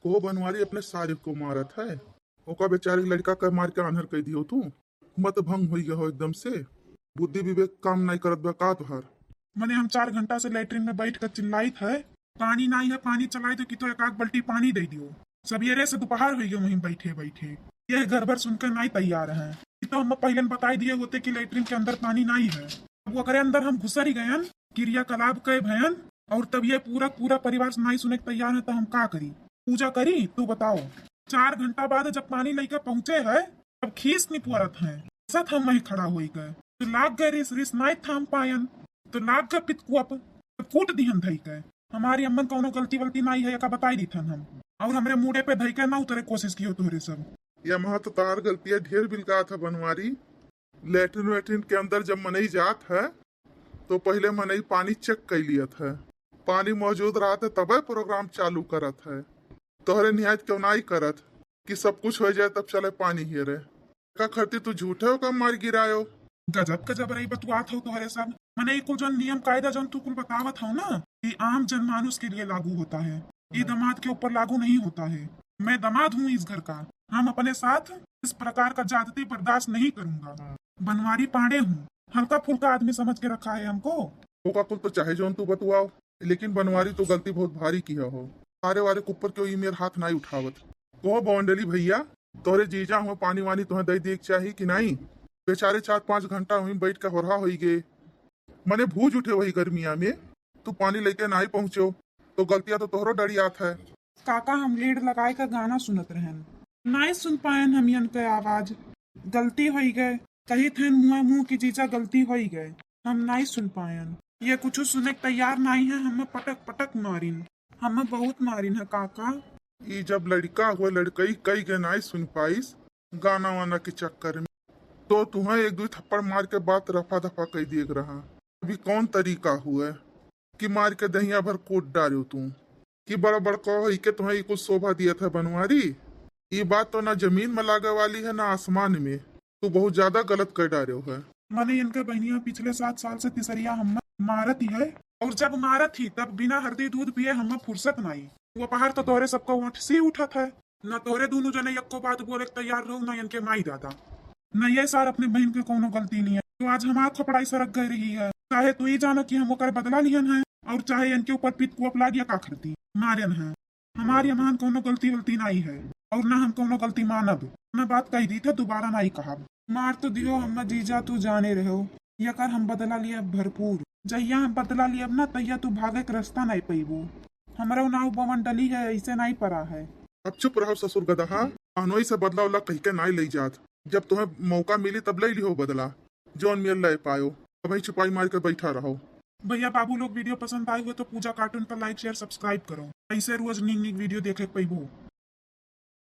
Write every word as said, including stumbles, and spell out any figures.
वो बनवारी अपने सारे को मारत है, ओका बेचारे लड़का के मार के आन्हर कह दियो तू। मत भंग होई गया हो एकदम से, बुद्धि विवेक काम नहीं करत बा का तोहार? मने हम चार घंटा से लैट्रिन में बैठ कर चिल्लाइत है, पानी नाई है, पानी चलाए दो कि तो एक आध बाल्टी पानी दे दियो। सवेरे से दोपहर होई गयो वहीं बैठे बैठे। यह गड़बड़ सुनकर नाई तैयार है कि तो हम पहले बताई दिए होते कि लैट्रिन के अंदर पानी नाई है। अब ओकरे अंदर हम घुसर ही गयन, क्रियाकलाप कहे भयन, और तब ये पूरा पूरा परिवार नाई सुने के तैयार है, तो हम का करी? पूजा करी? तू बताओ। चार घंटा बाद जब पानी लेके पहुंचे है, तब खीस निपोरत है, सत हम वहीं खड़ा होई गए। तो लाग गए रिस, रिस नाई थाम पायन, तो लाग गए पितकुआ पर, तो कूट दिहन धई के। हमारी अम्मन कौनो गलती वलती नाई है, एका बताई दीथन हम। और हमरे मूड़े पे धई के ना उतरे कोशिश कियो तोहरे सब। या महा तो तार गलतियां ढेर बिलका था बनवारी। लैट्रिन वैट्रिन के अंदर जब मनई जात है, तो पहले मनई पानी चेक कर लियत है, पानी मौजूद रहत है तबे प्रोग्राम चालू करत है। तोहरे निहायत क्यों नाई करत कि सब कुछ हो जाए तब चले पानी हेरे। का खरती तू झूठे ओका मार गिरायो? गजब गजब रही बतुआत हो तोहरे सब। मने ई कुल जौन नियम कायदा जौन तू कुल बतावत हो ना, ये आम जनमानुष के लिए लागू होता है, ये दामाद के ऊपर लागू नहीं होता है। मैं दामाद हूँ इस घर का, हम अपने साथ इस प्रकार का ज्यादती बर्दाश्त नहीं करूंगा। बनवारी पांडे हूँ, हल्का फुल्का आदमी समझ के रखा है हमको। ओका कुल तो चाहे जौन तू बतुआओ, लेकिन बनवारी तो गलती बहुत भारी किया हो। सारे वारे के ऊपर क्यों ई मेर हाथ नाई उठावत? कहो बौंडली भैया, तोहरे जीजा हुए पानी वानी तोहे दे दिए के चाही कि नाई? बेचारे चार पाँच घंटा वहीं बैठ के होरहा होई गे, मने भूज उठे वही गर्मिया में। तू पानी लेके नाई पहुँचो तो गलतिया तो तोहरो डरियात है। काका हम लीड लगाए का गाना सुनत रहन, नाई सुन पायन हम यन के आवाज। गलती होई गए, कही थेन मुआ मुँह की जीजा गलती होई गए, हम नाई सुन पायन। ये कुछ सुने के तैयार नाई है, हमें पटक पटक मारिन, हमें बहुत मारिन है काका। ई जब लड़का हुए लड़कई कई के नाई सुन पाइस गाना वाना के चक्कर में, तो तुहें एक दो थप्पड़ मार के बात रफा दफा कई दिए के रहा। अभी कौन तरीका हुए कि मार के दहिया भर कूट डारियो तू कि बड़ा बड़का होई के तुहें ई कुछ शोभा दिया था बनवारी। ई बात तो ना जमीन में लागे वाली है ना आसमान में। तू बहुत ज्यादा गलत कर डारियो है। मने इनके बहनिया पिछले सात साल से तिसरिया हम्मा मारत ही है, और जब मारत ही तब बिना हरदी दूध पिए हम्मा फुर्सत नाई। वो पहाड़ तो तोहरे सबका ओंठ सी उठत है, ना तोहरे दोनों जने यक्को बात बोले के तैयार रहो, ना इनके माई दादा, ना ये सार अपने बहन के कोनो गलती नहीं है। तो आज हमार खपड़ाई सरक गई रही है, चाहे तू ही जानो कि हम ओकर बदला लिहन है, और चाहे इनके ऊपर पित कुअप लाग या का खरती मारन है। हमार यमान कोनो गलती वलती नाई है, और ना हम कोनो गलती मानब। मैं बात कही दी थे, दोबारा नाई कहब। मार तो दियो हम्मा जीजा, तू जाने रहो, यकर हम बदला लियब भरपूर। जहिया हम बदला लियब ना, तहिया तू भागे के रास्ता नाई पइबू। हमरो नाव बमंडली है, ऐसे नाई परा है। अब चुप रहो ससुर गदहा, अहनोई से बदला उला कह के नाई ले जात। जब तुम्हें मौका मिली तब ले लिहो बदला, जौन मिल ले पायो। अबही चुपाई मार के बैठा रहो। भैया बाबू लोग, वीडियो पसंद आए हुए तो पूजा कार्टून पर लाइक, शेयर, सब्सक्राइब करो, ऐसे रोज नीक नीक वीडियो देखे के पइबू।